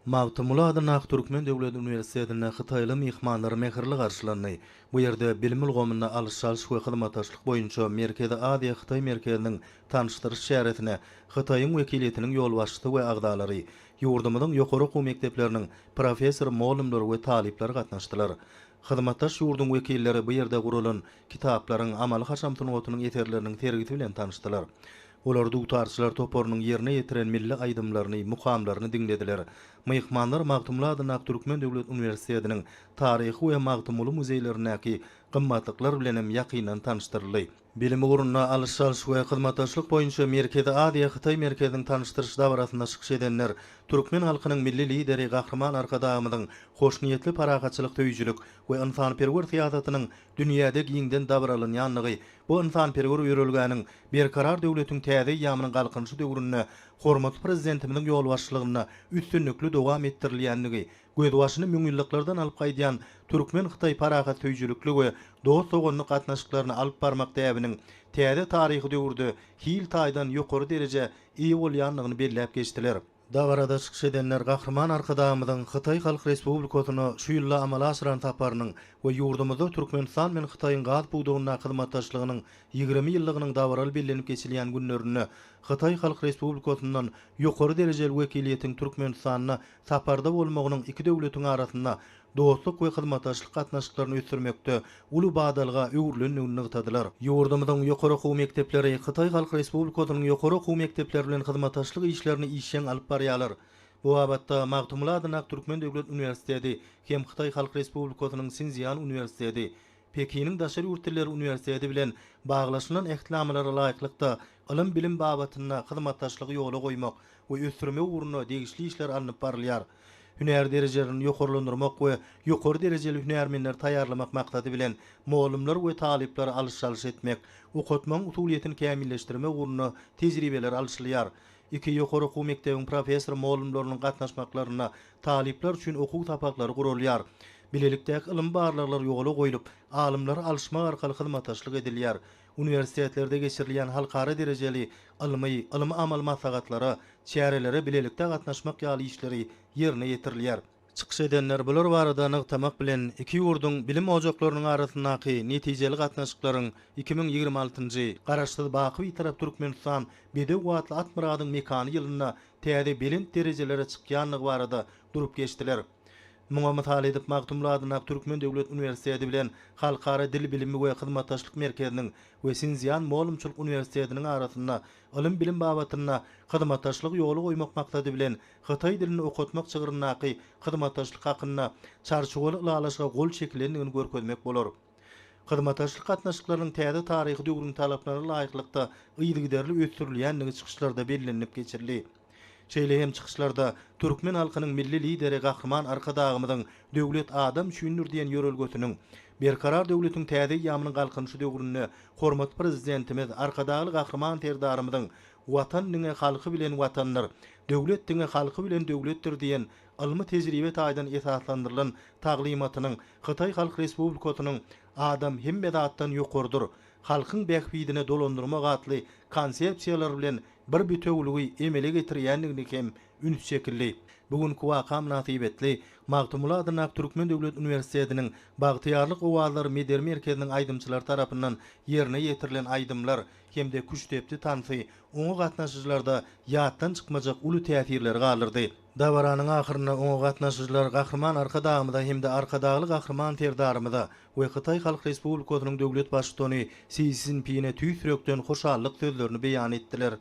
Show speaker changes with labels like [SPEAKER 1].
[SPEAKER 1] Magtymguly adyndaky Türkmen döwlet uniwersitetinde hytaýly myhmanlar mähirli garşylandy. Bu ýerde bilim ulgamynda alyş-çalyş we hyzmatdaşlyk boýunça Merkezi Aziýa-Hytaý merkeziniň tanyşdyryş çäresine Hytaýyň wekiliýetiniň ýolbaşçysy we agzalary, ýurdumyzyň ýokary okuw mekdepleriniň professor-mugallymlary we talyplary gatnaşdylar. Hyzmatdaş ýurduň wekilleri bu ýerde guralan kitaplaryň, amaly-haşam sungatynyň eserleriniň sergisi bilen tanyşdylar. Olar dutarçylar toparynyň ýerine ýetiren milli aýdymlaryny, mukamlaryny diňlediler. Myhmanlar Magtymguly adyndaky Türkmen döwlet uniwersitetiniň Taryhy we Magtymguly muzeýlerindäki gymmatlyklar bilen hem ýakyndan tanyşdyryldy. Bilim ugrunda alyş-çalyş we hyzmatdaşlyk boýunça Merkezi Aziýa-Hytaý merkeziniň tanyşdyryş dabarasynda çykyş edenler türkmen halkynyň Milli Lideri Gahryman Arkadagymyzyň hoşniýetli parahatçylyk söýüjilik we ynsanperwer syýasatynyň dünýäde giňden dabaralanýandygy, bu ynsanperwer ýörelgäniň Berkarar döwletiň täze eýýamynyň Galkynyşy döwründe hormatly Prezidentimiziň ýolbaşçylygynda üstünlikli dowam etdirilýändigi Gözbaşyny müňýyllyklardan alyp gaýdýan türkmen-hytaý parahatsöýüjilikli we dost-doganlyk gatnaşyklaryny alyp barmak däbiniň täze taryhy döwürde hil taýdan ýokary derejä eýe bolýandygyny belläp geçdiler. Dabarada çykyş edenler Gahryman Arkadagymyzyň Hytaý Halk Respublikasyna şu ýylda amala aşyran saparynyň we ýurdumyzda Türkmenistan bilen Hytaýyň gaz pudagyndaky hyzmatdaşlygynyň 20 ýyllygynyň dabaraly bellenip geçilýän günlerinde Hytaý Halk Respublikasyndan ýokary derejeli wekiliýetiň Türkmenistanda saparda bolmagynyň iki döwletiň arasynda dostluk we hyzmatdaşlyk gatnaşyklaryny ösdürmekde uly badalga öwrülendigini nygtadylar. Ýurdumyzyň ýokary okuw mekdepleri Hytaý Halk Respublikasynyň ýokary okuw mekdepleri bilen hyzmatdaşlyk işlerini işjeň alyp barýarlar. Bu babatda Magtymguly adyndaky Türkmen döwlet uniwersiteti hem Hytaý Halk Respublikasynyň Sinszýan uniwersiteti, Pekiniň daşary ýurt dilleri uniwersiteti bilen baglaşylan Ähtnamalara laýyklykda ylym-bilim babatynda hyzmatdaşlygy ýola goýmak we ösdürmek ugrunda degişli işler alnyp barylýar. Hünär derejelerini ýokarlandyrmak we ýokary derejeli hünärmenleri taýýarlamak maksady bilen mugallymlar we talyplary alyş-çalyş etmek, okatmagyň usulyýetini kämilleşdirmek ugrunda tejribeler alşylýar. Iki ýokary okuw mekdebiň professor-mugallymlarynyň gatnaşmaklarynda talyplar üçin okuw sapaklary guralýar. Bilelikdäki ylmy barlaglar ýola goýlup, alymlary alyşmak arkaly hyzmatdaşlyk edilýär. Uniwersitetlerde geçirilýän halkara derejeli ylmy, ylmy-amaly maslahatlara, çärelere bilelikde gatnaşmak ýaly işleri ýerine ýetirilýär. Çykyş edenler bular barada nygtamak bilen, iki ýurduň bilim ojaklarynyň arasyndaky netijeli gatnaşyklaryň 2026-njy, Garaşsyz, baky Bitarap Türkmenistan bedew atly at myradyň mekany ýylynda täze belent derejelere çykýandygy barada durup geçdiler. Muňa mysal edip Magtymguly adyndaky Türkmen döwlet uniwersiteti bilen Halkara dil bilimi we hyzmatdaşlyk merkeziniň we Sinszýan mugallymçylyk uniwersitetiniň arasynda ylym-bilim babatynda hyzmatdaşlygy ýola goýmak maksady bilen hytaý dilini okatmak çygryndaky hyzmatdaşlyk hakynda Çarçuwaly ylalaşyga gol çekilendigini görkezmek bolar. Hyzmatdaşlyk gatnaşyklarynyň täze taryhy döwrüň talaplaryna laýyklykda yzygiderli ösdürilýändigi çykyşlarda bellenilip geçildi. Şeýle hem çykyşlarda türkmen halkynyň Milli Lideri Gahryman Arkadagymyzyň Döwlet adam üçindir diýen ýörelgesiniň Berkarar döwletiň täze eýýamynyň Galkynyşy döwründe hormatly Prezidentimiz Arkadagly Gahryman Serdarymyzyň Watan diňe halky bilen Watandyr, döwlet diňe halky bilen döwletdir diýen ylmy-tejribe taýdan esaslandyrylan taglymatynyň Hytaý Halk Respublikasynyň Adam hemme zatdan ýokarydyr, halkyň bähbidine dolandyrmak atly konsepsiýalary bilen bir bitewüligi emele getirýändigini hem üns çekildi. Bu günki waka mynasybetli Magtymguly adyndaky Türkmen döwlet uniwersitetiniň Bagtyýarlyk owazlary medeni merkeziniň aýdymçylary tarapyndan ýerine ýetirilen aýdymlar hem-de küştdepdi tansy oňa gatnaşyjylarda ýatdan çykmajak uly täsirleri galdyrdy. Dabaranyň ahyrynda oňa gatnaşyjylar Gahryman Arkadagymyza hem-de Arkadagly Gahryman Serdarymyza we Hytaý Halk Respublikasynyň döwlet Baştutany Si Szinpine tüýs ýürekden hoşallyk sözlerini beýan etdiler.